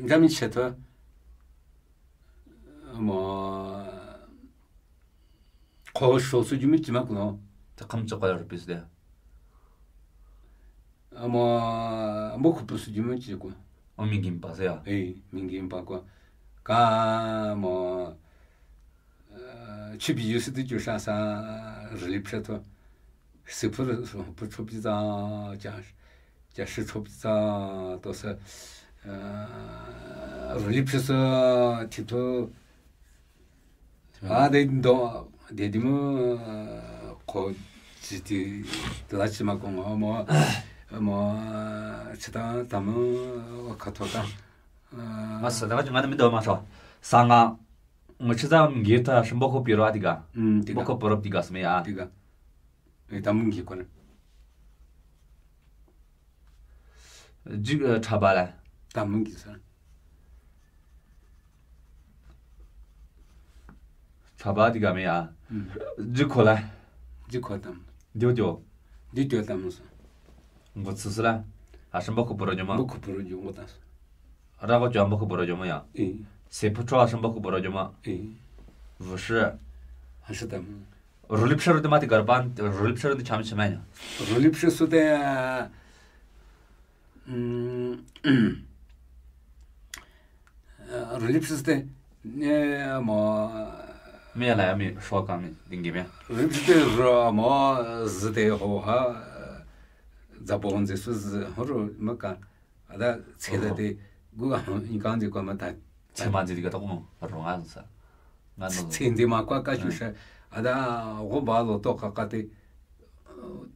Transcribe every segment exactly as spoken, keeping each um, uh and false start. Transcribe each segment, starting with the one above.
Njami chetho. Mo, kho sho su jumi chima kuno. Te kam chakwa rupis de. Mo, mo khupu su jumi chiko. O mingin pa se ya. Eh, mingin pa ko. Ka mo, eh, chibi yusi tu ju sa sa relief chetho. Sipur pu chopi za, ja, ja shi chopi za, to se, eh, relief se, tito. A, de do, de di mo, eh, ko, ji ti, la chi ma ko mo, mo, mo, chita, tamu, ka to ka. Eh, ma sa da, nga mi do ma so. Sanga, mo chi za, ngi ta, shimbo ko piro a tiga. Mm, tiga. Bo ko piro tiga sme ya. Tiga. Eh, tamu ngi ko ne. Ji, eh, chaba la. Tamu ngi sa. Chaba tiga me ya. Mm. Ji ko la. Ji ko tam. Dio dio. Dio dio tam sa. Ngo tsu sa la. A shimbo ko piro jo ma. Bo ko piro jo ngo ta sa. Ra ko jo bo ko piro jo ma ya. Eh. Se pu cho a shimbo ko piro jo ma. Eh. Vu shi. A shi tam. Rulip shi ru de ma tiga ban, rulip shi ru de cham cham ya. Rulip shi su de, mm, rulip shi su de, ne, mo, me la mi, so ka mi, dingi me. Rulip shi de ro, mo, zi de ho ha, za bon zi su zi, ho ro, mo ka. Ada, tse da de, gu, in kan zi ko ma ta. Tse ma zi de ka to ko mo, ro nga sa. Nga no. Tse zi ma kwa ka ju sha. Ada, go ba lo to ka ka de,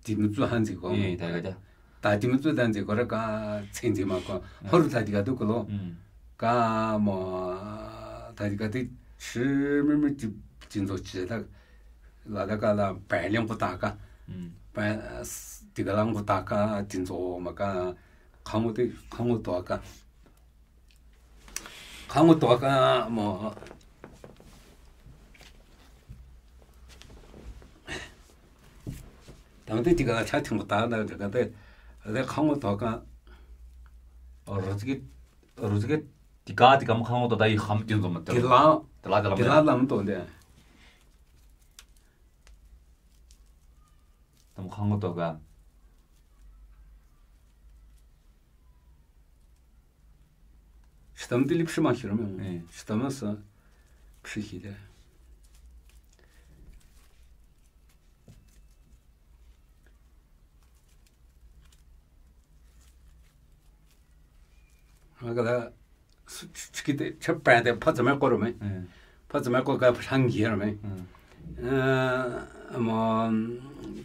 di mu zu han zi ko. Eh, ta ka ja. Ta di mu zu dan zi ko ra ka, tse zi ma kwa. Ho ru ta di ka du ko lo. Mm. Ka mo, ta di ka de, shi mi mi di, di zo chi da. La da ka la, bai liang ko ta ka. Mm. Bai, di ka lang ko ta ka, di zo ma ka. Khango te, khango to ka. Khango to ka mo. Tang te tiga cha thing ta na de ka te. Le khango to ka. Ro zike, ro zike tiga tiga mo khango to ta i kham tin zo ma te. Tila. Tila, tila. Tila lam to de. Tam khango to ka. Shitam te lip shima shirame. Eh. Shitam sa pshi hide. Agala chikite chapande phatsame korome. Mm. Phatsame ko ka phang yerome. Mm. Eh, mo,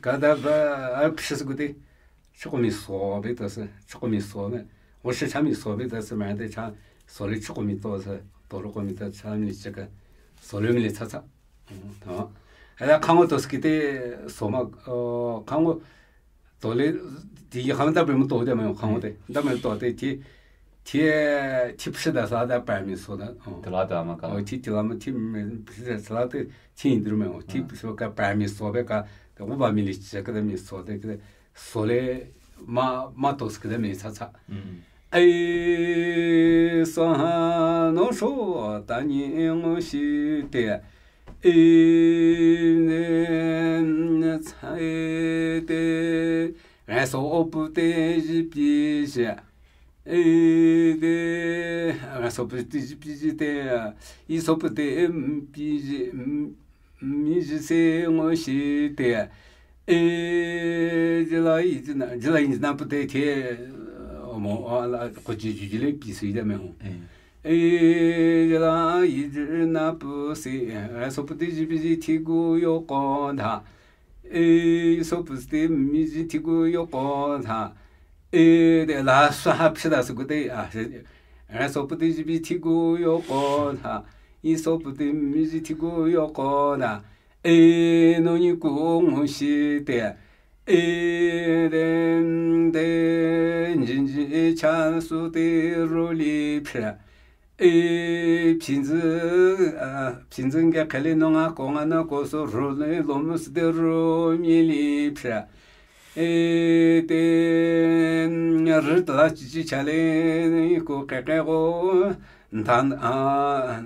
kada ba, a, pshis guti, chikomi so be tase, chikomi so ne. Wo shi chami so be tase, ma de cha, so le chikomi to se, to ro komi ta cha mi chika. So le mi le cha cha. Mm, ta. Ala khango to skite so ma, o, khango Tole, ti yi khang da bem to de me khang de. Da me to de ti, ti, ti psi da sa da pa mi so da. O. Tila da ma ka. O, ti, tila ma ti me psi da sa de ti ndir me o. Ti psi ka pa mi so be ka, da wo ba mi li chi ka da mi so de, ka da so le ma, ma to ska da mi cha cha. Mm. Ai, sa ha no sho ta ni ngo shi te. Ine, tsai te, raiso opu te ji pi ji. Ide, raiso opu te ji pi ji te, iso pu te, m, pi ji, m, mi ji se ngo shi te. E, ji la i ji na, ji la i ji na pu te te, o mo, o la, ko ji ji ji le pi si de me ho. Eh. E, ji la i ji na pu si, e, so pu ti ji pi ji ti gu yo ko da. E, so pu ti mi ji ti gu yo ko da. E, de la sa ha psi da su gu de, a, e, so pu ti ji pi ti gu yo ko da. I so pu ti mi ji ti gu yo ko da. E, no ni ku ngu shi te. E, de, de, njin ji cha su te ro li phi. E, phi zi, a, phi zi nge kele no nga ko nga na ko so ro le lo mu si de ro mi li phi. ཨེ་ཏེ་རི་ཏ་ལ་ཅི་ཅི་ཆ་ལེ་ཀོ་ཀེ་ཀེ་གོ་ཐང་ཨ་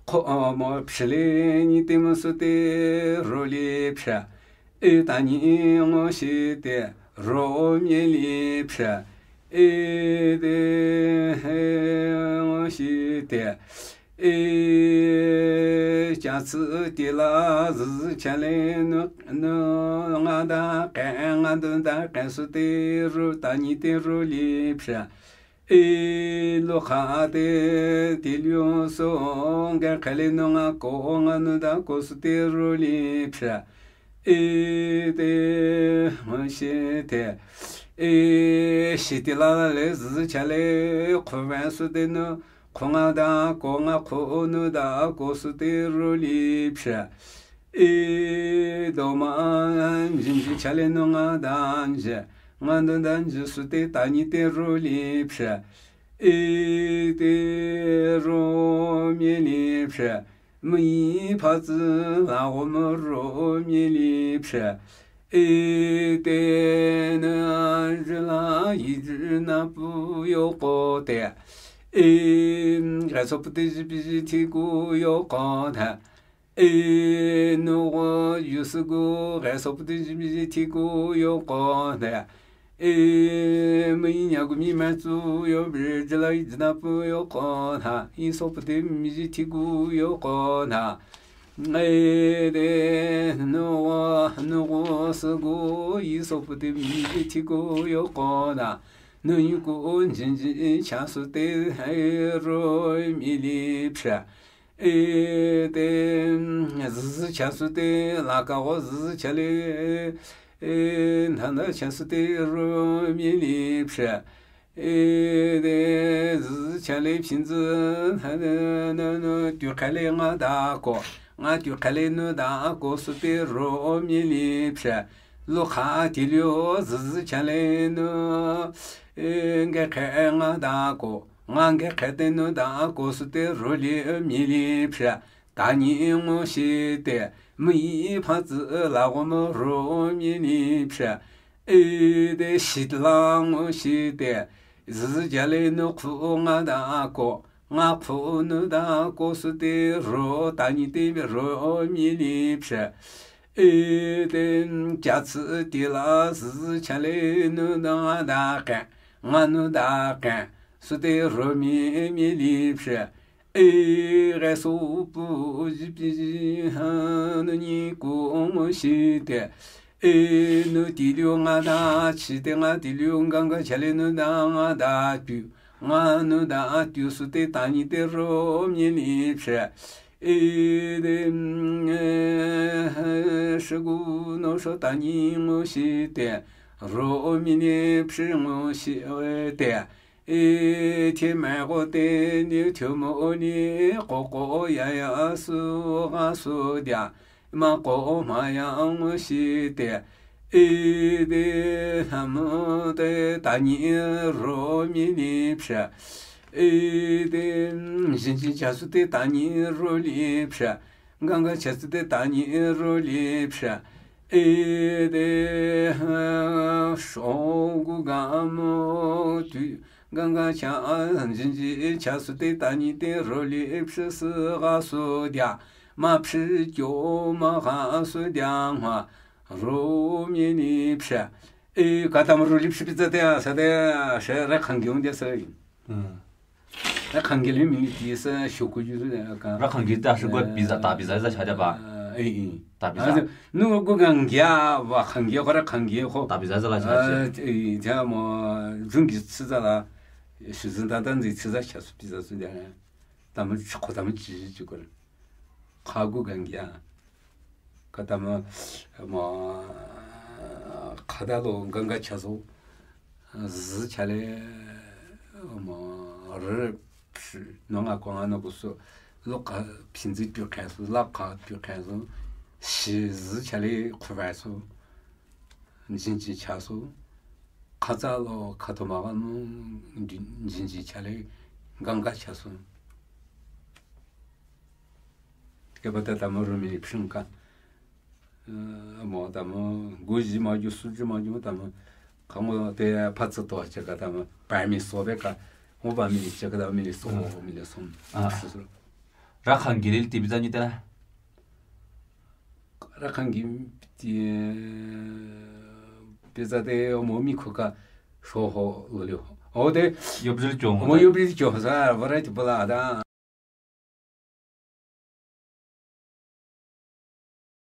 ཁོ་མོ་ཕྱི་ལེ་ཉི་ཏེ་མོ་སུ་ཏེ་རོ་ལེ་ཕྱ། ཨེ་ཏ་ཉི་ངོ་ཤེ་ཏེ་རོ་མྱེ་ལེ་ཕྱ། ཨེ་ཏེ་ངོ་ཤེ་ཏེ། ཨེ་ཅ་ཚི་ཏེ་ལ་ཟི་ཟི་ཆ་ལེ་ནུ་ནུ་ང་ད་ཀེ་ང་དུན་ད་ཀེ་སུ་ཏེ་རུ་ཏ་ཉི་ཏེ་རུ་ལེ་ཕྱ། ཨེ་ལོ་ཁ་ཏེ་ཏེ་ལུ་སོ་ང་ཀེ་ལེ་ནུ་ང་ཀོ་ང་ནུ་ད་ཀོ་སུ་ཏེ་རུ་ལེ་ཕྱ། ཨེ་ཏེ་ངོ་ཤེ་ཏེ། ཨེ་ཤེ་ཏེ་ལ་ལ་ལེ་ཟི་ཆ་ལེ་ཁོ་བན་སུ་ཏེ་ནུ་ཁོ་ང་ད་ཀོ་ང་ཁོ་ནུ་ད་ཀོ་སུ་ཏེ་རུ་ལེ་ཕྱ། ཨེ་དོ་མ་ཇིན་ཇི་ཆ་ལེ་ནུ་ང་ད་ཇི་ང་དུན་ད་ཇི་སུ་ཏེ་ཏ་ཉི་ཏེ་རུ་ལེ་ཕྱ། ཨེ་ཏེ་རོ་མྱེ་ལེ་ཕྱ། མི་ཕ་ཙི་ལ་གོ་མོ་རོ་མྱེ་ལེ་ཕྱ། ཨེ་ཏེ་ནུ་ཇི་ལ་ཡི་ཇི་ན་པུ་ཡོ་ཀོ་ཏེ། ཨེ་ག་སོ་པུ་ཏི་ཇི་པི་ཇི་ཐི་ཀུ་ཡོ་ཀོ་ཐ། ཨེ་ནུ་གོ་ཡུ་སུ་གུ་ག་སོ་པུ་ཏི་ཇི་པི་ཇི་ཐི་ཀུ་ཡོ་ཀོ་ཐ། ཨེ་མི་ཉ་གུ་མི་མ་ཙུ་ཡོ་བི་ཇི་ལ་ཡི་ཇི་ན་པུ་ཡོ་ཀོ་ཐ། ཡི་སོ་པུ་ཏི་མི་ཇི་ཐི་ཀུ་ཡོ་ཀོ་ཐ། ཨེ་ཏེ་ནུ་གོ་ནུ་གོ་སུ་གུ་ཡི་སོ་པུ་ཏི་མི་ཇི་ཐི་ཀུ་ཡོ་ཀོ་ཐ། ནུ་ཡུ་ཀུ་ཇིན་ཇི་ཆ་སུ་ཏེ་ཧེ་རོ་མྱེ་ལེ་ཕྱ། ཨེ་ཏེ་ཟི་ཟི་ཆ་སུ་ཏེ་ལ་ཀ་གོ་ཟི་ཟི་ཆ་ལེ། ཨེ་ཐ་ན་ཆ་སུ་ཏེ་རོ་མྱེ་ལེ་ཕྱ། ཨེ་ཏེ་ཟི་ཟི་ཆ་ལེ་ཕྱིན་ཙི་ཐ་ན་ན་ན་ཏུ་ཁ་ལེ་ང་ད་ཀོ་ང་ཏུ་ཁ་ལེ་ནུ་ད་ཀོ་སུ་ཏེ་རོ་མྱེ་ལེ་ཕྱ། ལོ་ཁ་ཏེ་ལུ་ཟི་ཟི་ཆ་ལེ་ནུ་ཨེ་ག་ཁ་ང་ད་ཀོ། ང་གེ་ཁེ་ཏེ་ནུ་ད་ཀོ་སུ་ཏེ་རོ་ལེ་མི་ལེ་ཕྱ། ད་ནི་ངོ་ཤེས་ཏེ་མི་ཕ་ཙི་ལ་གོ་མོ་རོ་མི་ལེ་ཕྱ། ཨེ་ཏེ་ཤི་ཏ་ལ་ངོ་ཤེས་ཏེ་ཟི་ཟི་ཇ་ལེ་ནུ་ཁུ་ང་ད་ཀོ། ང་ཁུ་ནུ་ད་ཀོ་སུ་ཏེ་རོ་ད་ནི་ཏེ་རོ་མི་ལེ་ཕྱ། ཨེ་ཏེ་ཇ་ཚི་ཏེ་ལ་ཟི་ཟི་ཇ་ལེ་ནུ་ད་ང་ད་ཀེ། ང་ནུ་ད་ཀེ། སུ་ཏེ་རོ་མི་མི་ལེ་ཕྱ། ཨེ་རེ་སོ་པུ་ཇི་པི་ཇི་ཧ་ནུ་ནི་ཀུ་ངོ་ཤེས་ཏེ། ཨེ་ནུ་ཏི་ལུ་ང་ད་ཆི་ཏེ་ང་ཏི་ལུ་གང་ག་ཆ་ལེ་ནུ་ད་ང་ད་ཏུ། ང་ནུ་ད་ཏུ་སུ་ཏེ་ད་ནི་ཏེ་རོ་མི་ལེ་ཕྱ། ཨེ་ཏེ་ཧ་ཧ་ཧྲི་གུ་ནོ་ཧྲོ་ད་ནི་ངོ་ཤེས་ཏེ། རོ་མི་ལེ་ཕྱ་ངོ་ཤེས་ཏེ། ཨེ་ཐེ་མེ་གོ་ཏེ་ནི་ཐེ་མོ་ནི་ཀོ་ཀོ་ཡ་ཡ་སུ་ག་སུ་དྱ། མ་ཀོ་མ་ཡ་ངོ་ཤེས་ཏེ། ཨེ་ཏེ་ལྷ་མོ་ཏེ་ད་ནི་རོ་མི་ལེ་ཕྱ། ཨེ་ཏེ་ཞིན་ཅིན་ཆ་སུ་ཏེ་ད་ནི་རོ་ལེ་ཕྱ། གང་ག་ཆ་སུ་ཏེ་ད་ནི་རོ་ལེ་ཕྱ། ཨེ་ཏེ་ཧ་ཤོ་གུ་ག་མོ་ཏུ་གང་ག་ཆ་ཨ་ཞིན་ཅིན་ཆ་སུ་ཏེ་ད་ནི་ཏེ་རོ་ལེ་ཕྱ་སུ་ག་སུ་དྱ། མ་ཕྱི་ཀྱོ་མ་ག་སུ་དྱ་ང་རོ་མི་ལེ་ཕྱ། ཨེ་ཀ་ཏ་མ་རོ་ལེ་ཕྱ་པི་ཙ་ཏེ་ཨ་ས་ཏེ་ཤ་ར་ཁང་གི་འོང་དྱ་ས་ཡིན། ཨ། ར་ཁང་གི་ལེ་མི་ལེ་ཏི་ས་ཤོ་ཀུ་ཡུ་ས་ཀ། ར་ཁང་གི་ཏ་ཤོ་ཀུ་པི་ཛ་ཏ་པི་ཛ་ཟ་ཆ་དྱ་པ། ཨེ་ཨེ། ཏ་པི་ཛ། ཨ་ནུ་གུ་གང་གྱ་བ་ཁང་གི་ཁོ་ར་ཁང་གི་ཁོ། ཏ་པི་ཛ་ཟ་ལ་ཆ་ཅི། ཨེ་ཏ་མོ་ཛུང་གི་ཚི་ཛ་ལ། ཤུ་ཛིན་ཏ་ཏན་ཛི་ཚི་ཛ་ཆ་སུ་པི་ཛ་སུ་དྱ་ན། ཏ་མོ་ཁོ་ཏ་མོ་ཅི་ཅི་ཀོ་ར། ཁ་གུ་གང་གྱ། ཁ་ཏ་མ་མ་ཁ་ཏ་ལོ་གང་ག་ཆ་སོ། ཟི་ཆ་ལེ་མ་རི་ཕྱི་ནོ་ང་ཀོ་ང་ནོ་ཀུ་སུ་ལོ་ཁ་ཕིན་ཙི་ཏུ་ཁན་སུ་ལ་ཁ་ཏུ་ཁན་སུ་ཤི་ཟི་ཆ་ལེ་ཁུ་བ་སུ་ཇིན་ཅིན་ཆ་སུ་ཁ་ཙ་ལོ་ཁ་ཏོ་མ་ག་མུ་ཇིན་ཅིན་ཆ་ལེ་གང་ག་ཆ་སུ། ཀེ་པ་ཏ་ཏ་མ་རུ་མི་ཕྱིང་ཀ། amo tamo, guji mayu, suji mayu tamo, kamo te phatsi to cheka tamo, pa mi so beka, mo ba mi cheka tamo mi so, mi le som. Ah. Rakhang gilil ti biza ni ta. Rakhang gi ti biza te mo mi khuka so ho lo lio. O te. Yobril chong. Mo yobril chong sa, variety bala da.